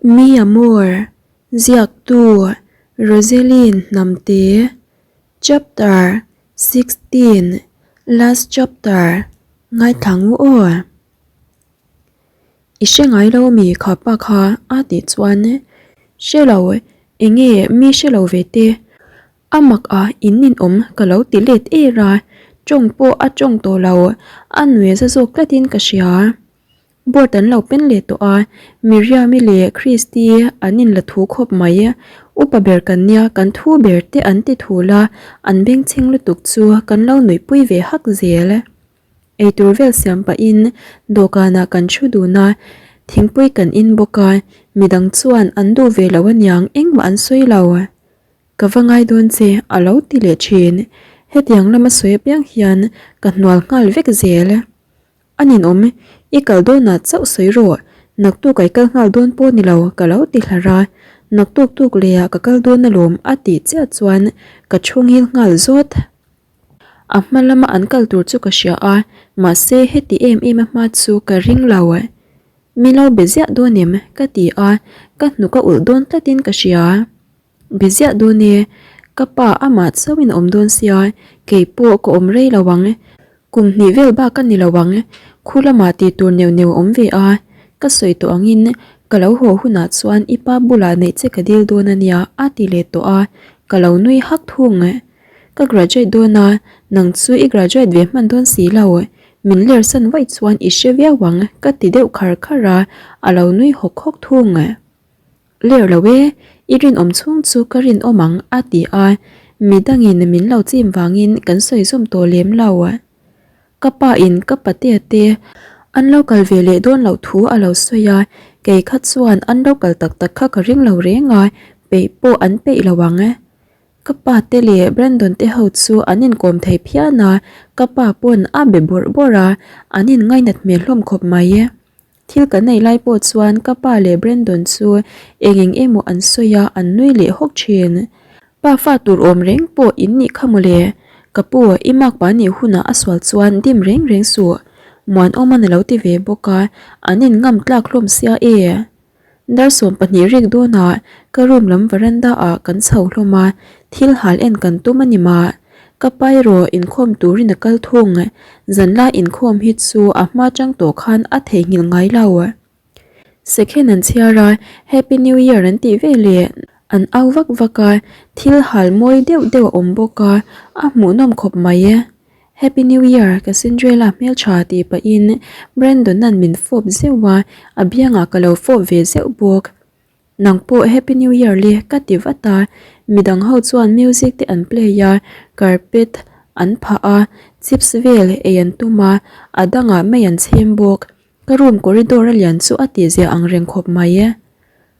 Mi Amor, Ziaktu, Roselyn Hnamte, Chapter 16, Last Chapter, Ngaithla ngu aw. I hre ngai lo mi kha pa kha a tih chuan hre lo enge mi hre lo ve te a mak a in ninawm ka lo ti let er a tawng pawh a tawng tawh lo a nui za zawk tlatin ka hria. Board an lo pen leh tawh a, Miriam-i leh Christy an inla thu khawp mai. Upa ber kan nia kan thu ber te an ti thul a, an bengchheng lutuk chu kan lo nuihpui ve hak zel. Eitur vel siam pahin dawhkanah kan thu dun a, thingpui kan in bawk a, midang chuan an duh ve lo aniang engmah an sawi lo. Ka va ngai dawn che a lo ti leh thin. Hetiang lama sawi apiang hian ka hnual nghal vek zel. A ninawm, i kal dawnah chauh sawi rawh, naktuk a i kal nghal dawn pawh ni lo ka lo ti hlar a, naktuk tuk lehah ka kal dawn alawm a tih chiah chuan ka thu ngil nghal zawt. A hma lama an kal tur chu ka hria a, mahse heti em em a hma chu ka ring lo. Mi lo be ziah dawn em? ka ti a, ka hnuk a ulh dawn tlatin ka hria. Be ziah dawn e, ka pa amah chauhin a awm dawn sia, kei pawh ka awm rei lo ang. Kum hnih vel bak a ni lo ang, khu lamah tih tur neuh neuh a awm ve a, ka sawi tawh angin ka lo haw hunah chuan i pa bulah neih che ka dil dawn a nia a ti leh tawh a, ka lo nui hak thung. Ka graduate dawn a, nang chu i graduate ve hman dawn si lo, min ler san vaih chuan i hre viau ang ka ti deuh khar khar a, a lo nui hawk hawk thung. Ler lo e, i rinawm chhung chu ka rinawm ang a ti a, midangin min lo chim vangin kan sawi zawm tawh lem lo. Ka pa in ka patea te an lo kal ve leh dawn loh thu a lo sawi a, kei kha chuan an lo kal tak tak kha ka ring lo reng a, peih pawh an peih lo ang. Ka pa te leh Brandon te ho chu an inkawm thei phian a, ka pa pawn a be bawrh bawrh a, an inngainat hmel hlawm khawp mai. Thil kan nei lai pawh chuan ka pa leh Brandon chu eng eng emaw an sawi a, an nui leh hawk thin. Pa fa tur awm reng pawh in nih kha mawle. Ka pu, i makpa nih hunah a sual chuan dim reng reng suh. Muanawman a lo ti ve bawk a, an in ngam tlak hlawm sia e. Dar 12 rik dawnah ka room lam veranda ah kan chho hlawm a, thil hal en kan tum a ni mah. Ka pa erawh inkhawm turin a kal thung, zanlai inkhawm hi chu a hma chang tawh khan a theihnghilh ngai lo. Second an chhiar a, Happy New Year an tih ve leh an au vak vak a, thil hal mawi deuh deuh a awm bawk a, a hmuhnawm khawp mai. Happy New Year ka Cinderella hmeltha tih pahin Brandon-a'n min fawp zeuh a, a biangah ka lo fawp ve zeuh bawk. Nang pawh Happy New Year le ka ti vat a, midang ho chuan music te an play a, carpet an phah a, chips vel ei an tum a, a dangah mei an chhem bawk. Ka room corridor a lian chu a tihzia ang reng khawp mai.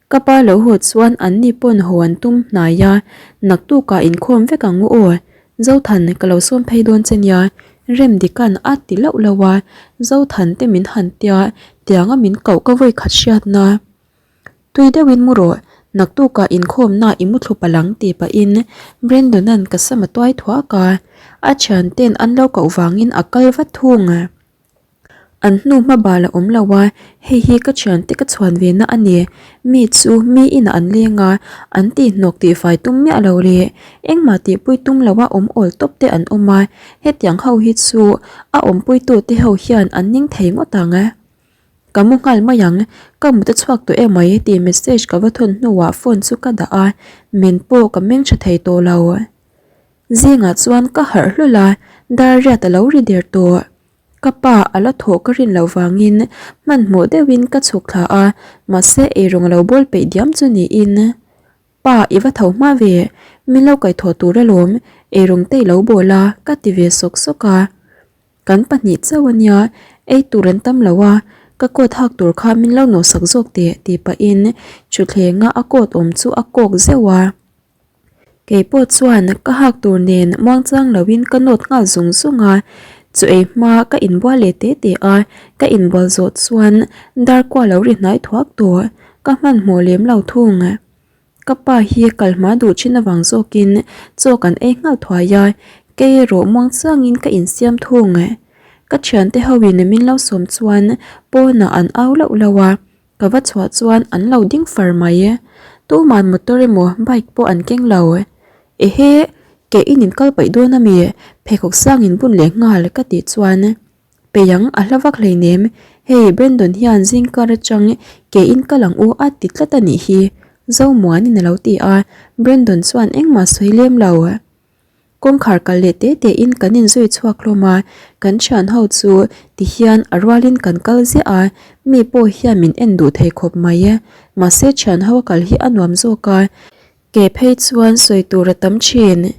Ka pa lo haw chuan an ni pawn haw an tum hnai a, naktukah inkhawm vek ang u aw. Zothan ka lo sawm phei dawn che nia, Remdika'n a ti lauh lauh a, Zothan te min han tia, tianga min koh ka vawi khat hriatna. Tui deuhin mu rawh, naktukah inkhawmna i mu thlu palh ang tih pahin Brandon-a'n ka sam a tuai thuak a, a thiante'n an lo koh vangin a kal vat thung. An hnu hma bal a awm lo a, hei hi ka thiante ka chhuan ve na a ni. Mi chu mi inah an leng a, an tihhnawk tihfai tum miah lo leh engmah tihpui tum lo a awm awl tawp te an awm a, hetiang ho hi chu a awmpuitu te ho hian an ning thei ngawt ang. Ka mu nghal mai ang, ka mut a chhuak tawh em mai tih message ka va thawn hnuah phone chu ka dah a, men pawh ka meng tha thei tawh lo. Zingah chuan ka harh hlul a, dar riat a lo ri der tawh. Ka pa a la thawh ka rin loh vangin hmanhmawh deuhin ka chhuk thla a, mahse eirawng a lo bawl peih diam chu niin. Pa, i va tho hma ve, min lo kaihthawh tur alawm, eirawng te i lo bawl a, ka ti ve sawk sawk a. Kan pahnih chauh a nia, ei tur an tam lo a, ka coat hak tur kha min lo nawhsak zawk teh tih pahin thuthlenga a coat awm chu a kawk zeuh a. Kei pawh chuan ka hak tur nen muangchang loin ka nawt nghal zung zung a, chu ei hma ka inbual leh te te a, ka inbual zawh chuan dar kua lo ri hnai thuak tawh, ka hmanhmawh lem lo thung. Ka pa hi kal hma duh thin avang zawkin chaw kan ei nghal thuai a, kei erawh muangchangin ka insiam thung. Ka thiante hoin min lo sawm chuan pawnah an au lauh lauh a. Ka va chhuah chuan an lo ding far mai. Tuman motor emaw bike pawh an keng lo. Ehe, ke in in kal paih dawn ami? Pheikhawk sang in bun leh nghal ka tih chuan Peiang a hla vak hleinem, hei Brandon hian zingkar atang ke in kal ang u a ti tlat a nih hi, Zomuanin a lo ti a, Brandon chuan engmah sawi lem lo. Kawngkhar kal leh te te in kan inzui chhuak hlawm a, kan thian ho chu ti hian a rualin kan kal ziah a, mi pawh hian min en duh thei khawp mai. Mahse thian ho a kal hi a nuam zawk a, ke phei chuan sawi tur a tam thin.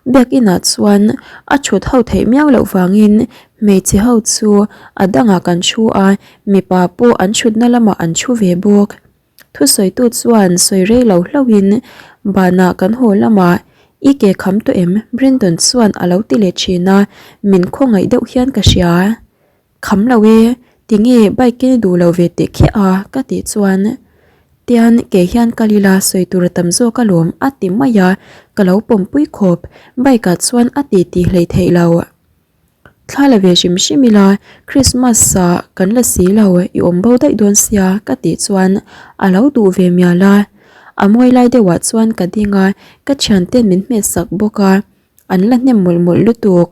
Biakinah chuan a thut ho theih miau loh vangin hmeichhe ho chu a dangah kan thu a, mipa pawh an thutna lamah an thu ve bawk. Thusawitu chuan sawi rei lo hlauhin banah kan haw lamah i ke kham tawh em? Brandon chuan a lo ti leh thin a, min khawngaih deuh hian ka hria. Kham lo e, tinge bike in i duh lo ve teh khiah a? ka tih chuan Tian ke hian kal ila sawi tur a tam zawk alawm a ti mai a, ka lo pawmpui khawp, bike ah chuan a ti tih hleihtheih lo. Thla la ve hrim hrim ila Christmas ah kan la si lo i awm bo daih dawn sia ka tih chuan a lo duh ve mial a. A mawi lai deuhah chuan ka ding a, ka thianten min hmet sak bawk a, an la hnem mawlh mawlh lutuk.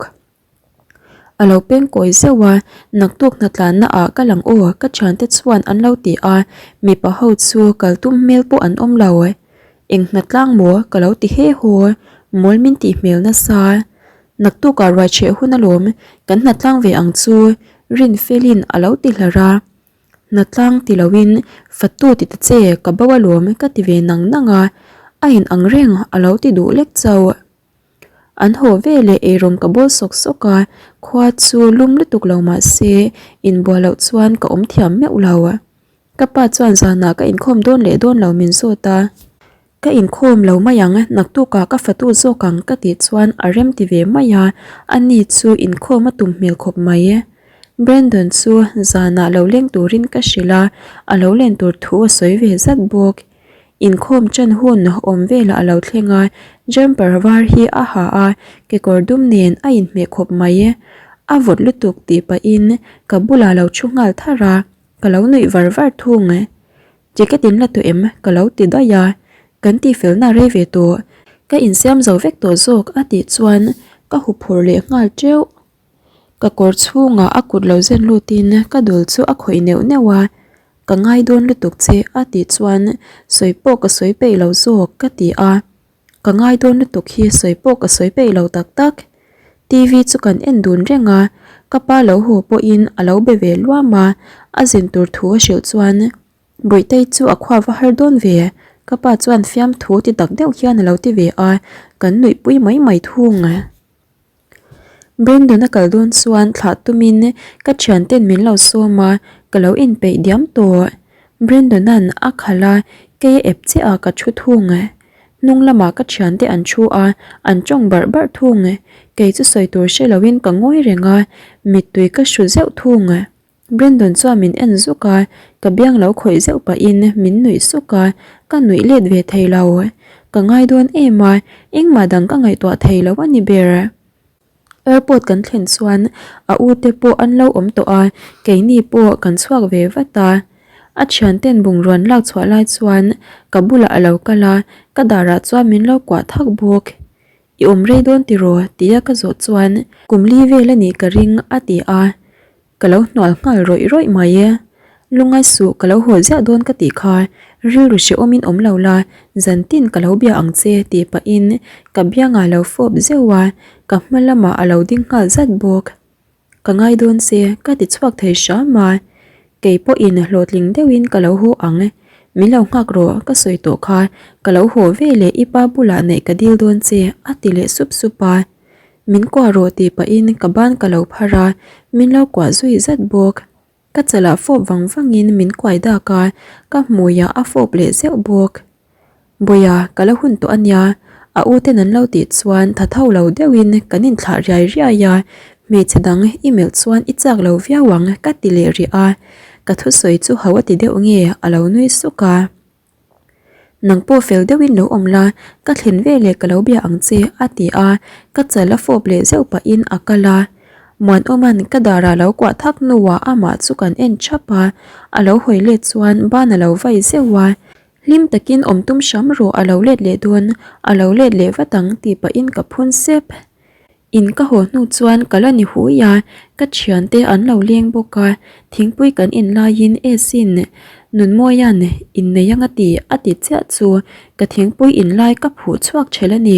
A lo peng kawi zeuh a, naktuk hnatlanna ah ka lang aw ka thiante chuan an lo ti a, mipa ho chu kal tum hmel pawh an awm lo. Eng hnatlang maw ka lo ti he haw, mawl min tih hmel nasa. Naktukah ruai chheh hun alawm, kan hnatlang ve ang chu, Rinfelin a lo ti hlar a. Hnatlang ti loin fatu ti ta che ka bo alawm ka ti ve nang nang a, a in ang reng a lo ti duh lek chauh. An haw ve leh eirawng ka bawl sawk sawk a, khua chu lum lutuk lo mah se inbuah loh chuan ka awm thiam meuh lo. Ka pa chuan zanah ka inkhawm dawn leh dawn lo min zawt a. Ka inkhawm lo mai ang, naktukah ka fatu zawk ang ka tih chuan a rem ti ve mai a, ani chu inkhawm a tum hmel khawp mai. Brandon chu zanah lo leng turin ka hrilh a, a lo len tur thu a sawi ve zat bawk. Inkhawm ṭan hun awm velah a lo thleng a, jumper var hi a ha a, kekawr dum nen a inhmeh khawp mai. A vawt lutuk tih pahin ka bulah lo ṭhu nghal tharh a, ka lo nuih var var thung. Ticket in la tawh em? Ka lo ti daih a, kan tihfelna rei ve tawh, ka insiam zo vek tawh zawk a tih chuan ka huphurh leh nghal teuh. Ka kawr chhungah a kut lo zen lutin ka dul chu a khawih neuh neuh a, ka ngai dawn lutuk che a tih chuan sawi pawh ka sawi peih lo zawk ka ti a. Ka ngai dawn lutuk hi sawi pawh ka sawi peih lo tak tak. TV chu kan en dun reng a, ka pa lo haw pawhin a lo be ve luam a, a zin tur thu a hrilh chuan Bawihtei chu a khua va har dawn ve, ka pa chuan fiamthu ti tak deuh hian a lo ti ve a, kan nuihpui mai mai thung. Brandon a kal dawn chuan thlah tumin ka thianten min lo sawm a, ka lo inpeih diam tawh. Brandon-a'n a khalh a, kei a ep chiah a ka thu thung. Hnung lamah ka thiante an thu a, an tawng barh barh thung. Kei chu sawi tur hre loin ka ngawi reng a, mittui ka hru zeuh thung. Brandon chuan min en zuk a, ka biang lo khawih zeuh pahin min nuih suk a, ka nuih let ve thei lo. Ka ngai dawn em a, engmah dang ka ngaihtuah thei lo a ni ber. Airport kan thlen chuan a u te pawh an lo awm tawh a, keini pawh kan chhuak ve vat a. A thianten bungrawn lak chhuah lai chuan ka bulah a lo kal a, ka darah chuan min lo kuah thak bawk. I awm rei dawn tiraw? tia ka zawh chuan kum li vel a nih ka ring a ti a. Ka lo hnual nghal rawih rawih mai e. Lungai suh ka lo haw ziah dawn ka tih kha, rilru hrehawmin awm lo la, zantin ka lo bia ang che tih pahin ka biangah lo fawp zeuh a, ka hma lamah a lo ding nghal zat bawk. Ka ngai dawn che ka ti chhuak thei hram a, kei pawhin hlawhtling deuhin ka lo haw ang, min lo nghak rawh ka sawi tawh kha, ka lo haw ve leh i pa bulah neih ka dil dawn che a ti leh sup sup a. Min kuah rawh tih pahin ka ban ka lo phar a, min lo kuah zui zat bawk. Ka chalah fawp vang vangin min kuai dak a, ka hmuiah a fawp leh zeuh bawk. Bawiha, ka la hun tawh a nia, a u ten an lo tih chuan tha tho lo deuhin kan inthlah riai riai a, hmeichhe dang i melh chuan i chak lo viau ang ka ti leh rih a, ka thusawi chu ho a ti deuh nge a lo nui suk a. Nang pawh fel deuhin lo awm la, ka thlen veleh ka lo bia ang che a ti a, ka chal a fawp leh zeuh pahin a kal a. Muanawma'n ka darah lo kuah thak hnuah amah chu kan en thap a, a lo hawi let chuan ban a lo vai zeuh a. Hlim takin awm tum hram rawh a lo let leh dawn, a lo let leh vat ang tih pahin ka phun sep. In ka haw hnu chuan ka la ni hui a, ka thiante an lo leng bawk a, thingpui kan in laiin Esin Nunmawia'n innei anga ti a ti chiah chu ka thingpui in lai ka phuh chhuak ṭhelh a ni.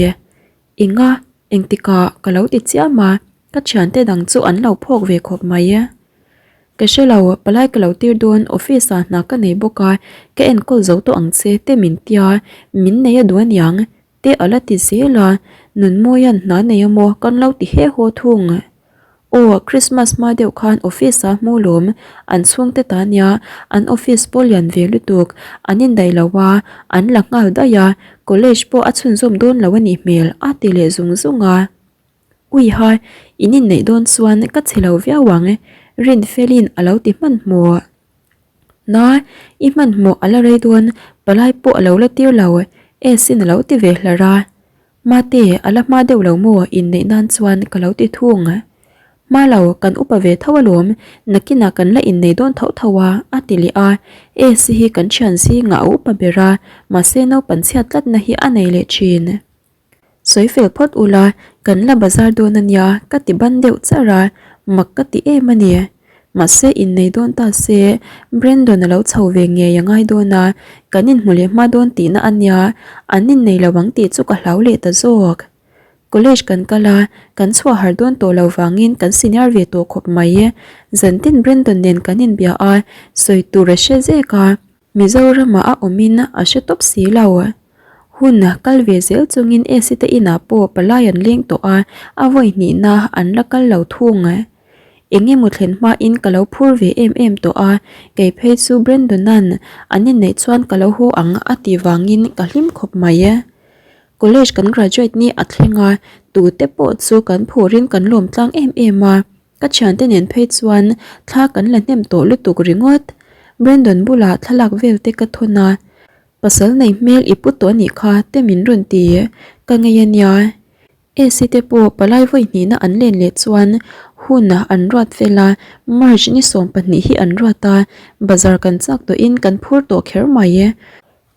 Enga, engtikah ka lo ti chiam a, ka thiante dang chu an lo phawk ve khawp mai. Ka hre lo, palai ka lo tir dawn, office ah hna ka nei bawk a, ka enkawl zo tawh ang che te min tia, min nei a duh aniang, te a la ti zel a, Nunmawia'n hna nei a maw kan lo ti he haw thung. Aw, Christmas hma deuh khan office ah hmu lawm, an chhungte ta nia, an office pawh lian ve lutuk, an indaih lo a, an la nghal daih a, college pawh a chhunzawm dawn lo a nih hmel a ti leh zung zung a. Uiha, in inneih dawn chuan ka chhe lo viau ang, Rinfelin a lo ti hmanhmawh. Na, i hmanhmawh a la rei dawn, palai pawh a lo la tir lo, Esin a lo ti ve hlar a. Mate, a la hma deuh lo maw inneih nan chuan ka lo ti thung. Hma lo, kan upa ve tho alawm, nakinah kan la innei dawn tho tho a, a ti leh a. Esi hi kan thian zingah a upa ber a, mahse naupan chhiat tlatna hi a nei leh thin. Sawi fel phawt ula, kan la bazar dawn a nia, ka ti ban deuh char a, mak ka ti em a ni. Mahse innei dawn ta se, Brandon a lo chho ve ngei a ngai dawn a, kan inhmu leh hma dawn tihna a nia, an innei lo ang tih chu ka hlau leh ta zawk. College kan kal a, kan chhuah har dawn tawh lo vangin kan senior ve tawh khawp mai. Zantin Brandon nen kan inbia a, sawi tur a hre zek a. Mizoramah a awmin a hre tawp si lo. Hun kal ve zel chungin AC te inah pawh palai an leng tawh a, a vawi hnihna an la kal lo thung. Eng emaw thlen hmain ka lo phur ve em em tawh a, kei phei chu Brandon-a'n an inneih chuan ka lo haw ang a tih vangin ka hlim khawp mai. College kan graduate ni a thleng a, tute pawh chu kan phurin kan lawm tlang em em a. Ka thiante nen phei chuan thla kan la hnem tawh lutuk ringawt. Brandon bulah thlalak vel te ka thawn a, pasal nei hmel i pu tawh anih kha te min rawn ti. Ka ngei a nia. AC te pawh palai vawi hnihna an len leh chuan hun an ruat vel a, March ni 12 hi an ruat a, bazar kan chak tawhin kan phur tawh kher mai.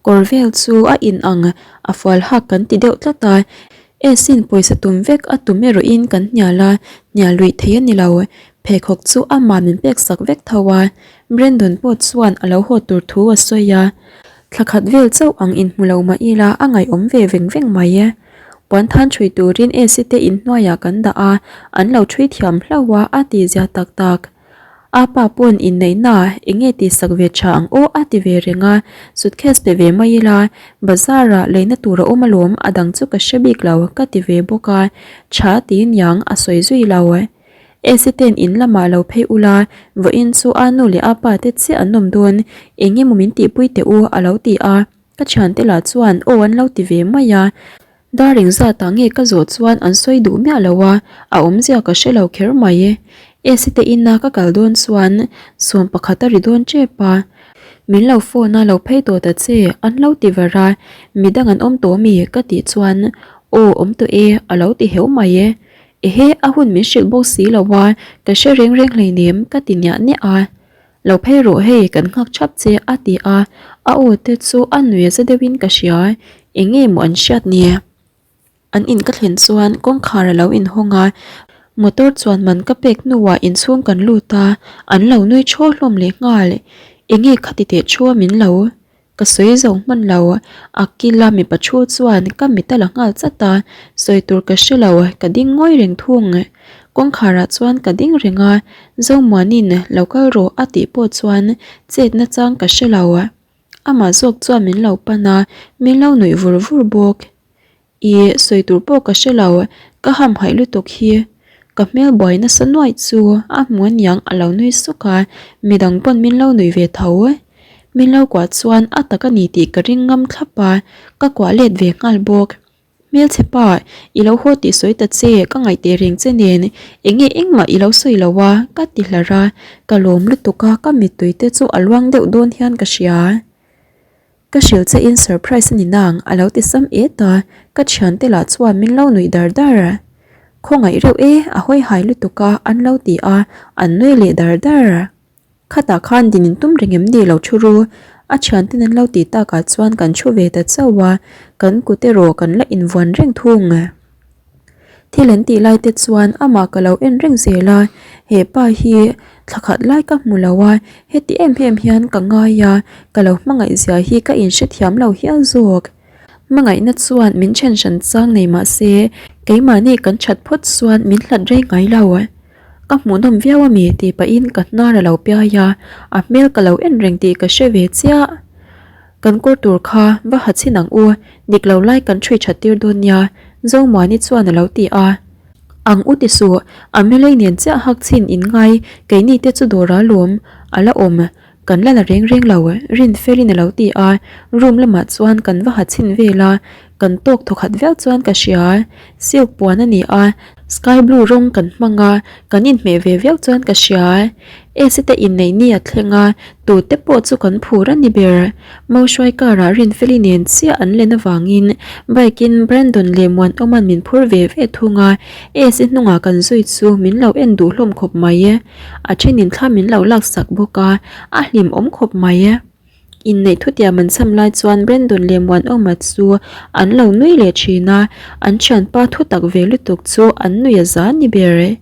Kawr vel chu a in ang a fual hak kan ti deuh tlat a, Esin pawisa tum vek a tum erawhin kan hnial a, hnial luih thei a ni lo. Pheikhawk chu amah min pek sak vek tho a, Brandon pawh chuan a lo haw tur thu a sawi a. Thla khat vel chauh ang inhmu lo mah ila a ngaihawm ve veng veng mai. Puan than ṭhui turin Esi te inhnuaiah kan dah a, an lo ṭhui thiam hlauh a, a ti zia tak tak. A pa pawn inneihna eng nge tih sak ve tha ang aw a ti ve reng a, suitcase pe ve mai ila, bazar ah leina tur a awm alawm a dang chu ka hre bik lo ka ti ve bawk a, tha tiin yang a sawi zui lo. Esi ten in lamah lo phei ula, vawiin chu a nu leh a pa te chiah an awm dawn, eng emaw min tihpui teh u a lo ti a, ka thiante lah chuan aw an lo ti ve mai a. Dar engzat ah nge ka zawh chuan an sawi duh miah lo a, a awmzia ka hre lo kher mai. Esi te ina ka kal dawn chuan 11 a ri dawn tep a, min lo phone a lo phei tawh ta che an lo ti var a, midang an awm tawh mi ka tih chuan aw awm tawh e a lo ti heu mai. Ehe a hun min hrilh bawk si lo a, ka hre reng reng hleinem ka ti niah niah a. Lo phei rawh hei kan nghak thap che a ti a, a aw te chu a nui za deuhin ka hria, eng nge maw an hriat ni? An in ka thlen chuan kawngkhar a lo inhawng a, motor chuan man ka pek hnuah inchhung kan lut a, an lo nui thaw hlawm leh nghal, eng nge khati teh thu a min lo? Ka sawi zo hman lo, a kila mipa thu chuan ka mit a la nghal chat a, sawi tur ka hre lo, ka ding ngawi reng thung. Kawngkharah chuan ka ding reng a, Zomuanin lo kal rawh a tih pawh chuan chet nachang ka hre lo. Amah zawk chuan min lo pan a, min lo nuih vur vur bawk. I sawi tur pawh ka hre lo, ka hamhaih lutuk hi. Ka hmel buai nasa nuaih chu a hmu aniang a lo nui suk a, midang pawn min lo nui ve tho. Min lo kuah chuan a tak a ni tih ka ring ngam thlap a, ka kuah let ve nghal bawk. Hmelchhe pa, i lo haw tih sawi ta che, ka ngaih teh reng che nen, eng nge engmah i lo sawi lo a, ka ti hlar a, ka lawm lutuk a, ka mittui te chu a luang deuh dawn hian ka hria. Ka hrilh che in surprise a ni nang a lo ti sam et a, ka thiante lah chuan min lo nuih dar dar. Khawngaih reuh e, a hawi hai lutuk a, an lo ti a, an nui leh dar dar. Khatah khan din in tum reng em ni lo thu ru? A thianten an lo tih takah chuan kan thu ve ta chauh a, kan kut erawh kan la invuan reng thung. Thil an tih lai te chuan amah ka lo en reng zel a, he pa hi thla khat lai ka hmu lo a, heti em em hian ka ngai a, ka lo hmangaih zia hi ka inhrethiam lo hial zawk. Hmangaihna chuan min then hran chang nei mah se, keimahni kan that phawt chuan min hlat rei ngai lo. Ka hmuhnawm viau a mi tih pahin ka hnar a lo piai a, a hmel ka lo en reng tih ka hre ve chiah. Kan kawr tur kha va ha chhin ang u, dik lo lai kan ṭhui ṭhat tir dawn nia, Zomuani chuan a lo ti a. Ang u ti suh, a hmelei nen chiah hak chhin in ngai, keini te chu dawr a lawm, a la awm, kan la la reng reng lo, Rinfelin a lo ti a, room lamah chuan kan va ha chhin vel a, kan tawk thawkhat viau chuan ka hria, silk puan a ni a, sky blue rawng kan hmang a, kan inhmeh ve viau chuan ka hria. Esi te inneih ni a thleng a, tute pawh chu kan phur a ni ber. Mauhruai karah Rinfeli nen chiah an len avangin bike in Brandon leh Muanawma'n min phur ve ve thung a, Esi hnungah kan zui chu min lo en duh hlawm khawp mai. A thenin thla min lo laksak bawk a, a hlimawm khawp mai. Inneih thutiam an cham lai chuan Brandon leh Muanawma chu an lo nui leh thin a, an thianpa thutak ve lutuk chu an nui a za ni ber.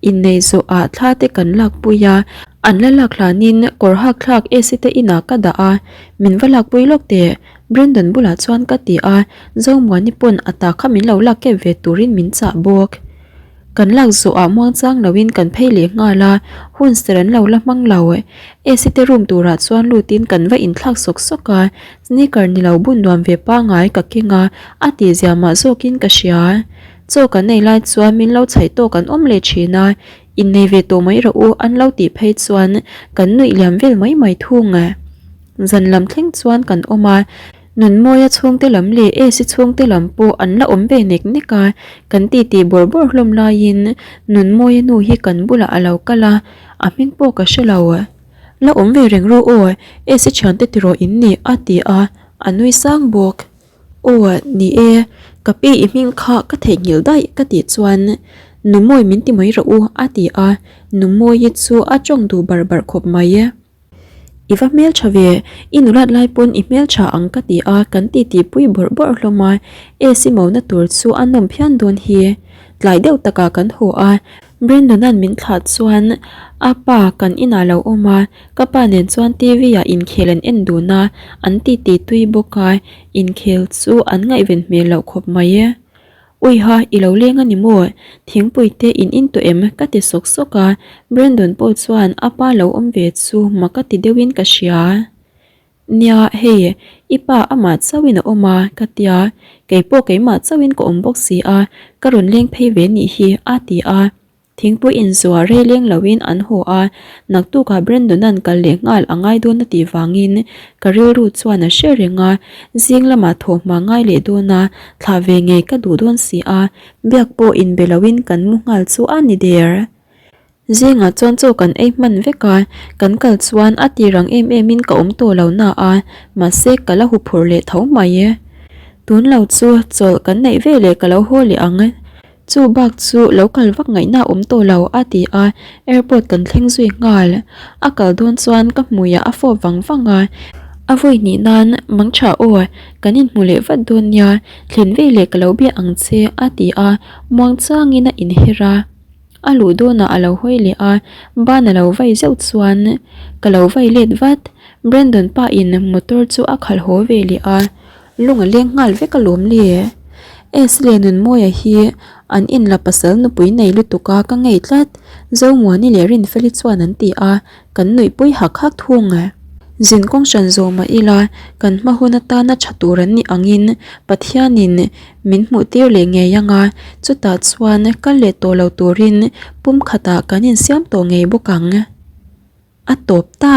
Inneih zawhah thla te kan lakpui a, an la lak hlanin kawr hak thlak AC te inah ka dah a, min va lakpui lawk teh Brandon bulah chuan ka ti a, Zomuani pawn a ta kha min lo lak kep ve turin min chah bawk. Kan lak zawhah muangchang loin kan phei leh nghal a, hun ser an lo la hmang lo. AC te room turah chuan lutin kan va inthlak sawk sawk a, sneaker ni lo bun nuam ve pangai ka keng a, a tihzia mah zawkin ka hria. Chaw kan nei lai chuan min lo chhaih tawk an awm leh thin a, innei ve tawh mai rawh u an lo tih phei chuan kan nuih liam vel mai mai thung. Zan lam thleng chuan kan awm a, Nunmawia chhungte lam leh Esi chhungte lam pawh an la awm ve nek nek a, kan titi bawrh bawrh hlawm laiin Nunmawia nu hi kan bulah a lo kal a, a hming pawh ka hre lo. La awm ve reng rawh aw, Esi thiante tiraw in ni a ti a, a nui sang bawk. Aw ni e, ka pi i hming kha ka theihnghilh daih ka tih chuan Numawi min ti mai rawh u a ti a, Numawi chu a tawng duh barh barh khawp mai. I va hmeltha ve, i nulat lai pawn i hmeltha ang ka ti a kan titi pui bawrh bawrh hlawm a, AC mona tur chu a nawm phian dawn hi. Tlai deuh takah kan haw a, Brendona'n min thlah chuan a pa kan inah lo awm a, ka pa nen chuan T_V ah inkhel an en dun a, an titi tui bawk a, inkhel chu an ngaihven hmel loh khawp mai e. Uiha, i lo leng a ni maw? Thingpui te in in tawh em? ka ti sawk sawk a, Brandon pawh chuan a pa lo awm ve chu mak a ti deuhin ka hria. Nia, hei, i pa amah chauhin a awm a, ka tia, keipawh keimah chauhin ka awm bawk si a, ka rawn leng phei ve nih hi, a ti a. Thingpui inzuah rei leng loin an haw a, naktukah Brendona'n kal leh nghal a ngai dawn a tih vangin ka rilru chuan a hre reng a, zing lamah thawhhma ngai leh dawn a, thlah ve ngei ka duh dawn si a, biak pawh inbe loin kan mu nghal chu a ni der. Zingah chuan chaw kan ei hman vek a, kan kal chuan a ti rang em em in ka awm tawh lo na a, mahse ka la huphurh leh tho mai. Tun lo chu chawlh kan neih ve leh ka lo haw leh ang. Chu bak chu lo kal vak ngaihna a awm tawh lo a ti a, airport kan thleng zui nghal. A kal dawn chuan ka hmuiah a fawp vang vang a, a vawi hnih nan mang tha aw, kan inhmu leh vat dawn nia, thlen ve leh ka lo bia ang che a ti a, muangchangin a inher a. A luh dawnah a lo hawi leh a, ban a lo vai zeuh chuan ka lo vai let vat. Brandon pa in motor chu a khalh haw ve leh a, lung a leng nghal vek alawm le. Es leh Nunmawia hi an inla pasal nupui nei lutuk a ka ngei tlat, Zomuani leh Rinfeli chuan an ti a, kan nuihpui hak hak thung. Zin kawng hran zawh mah ila, kan hma hun atana tha tur an nih angin Pathianin min hmuh tir leh ngei ang a, chutah chuan kal leh tawh lo turin pum khatah kan insiam tawh ngei bawk ang. A tawp ta!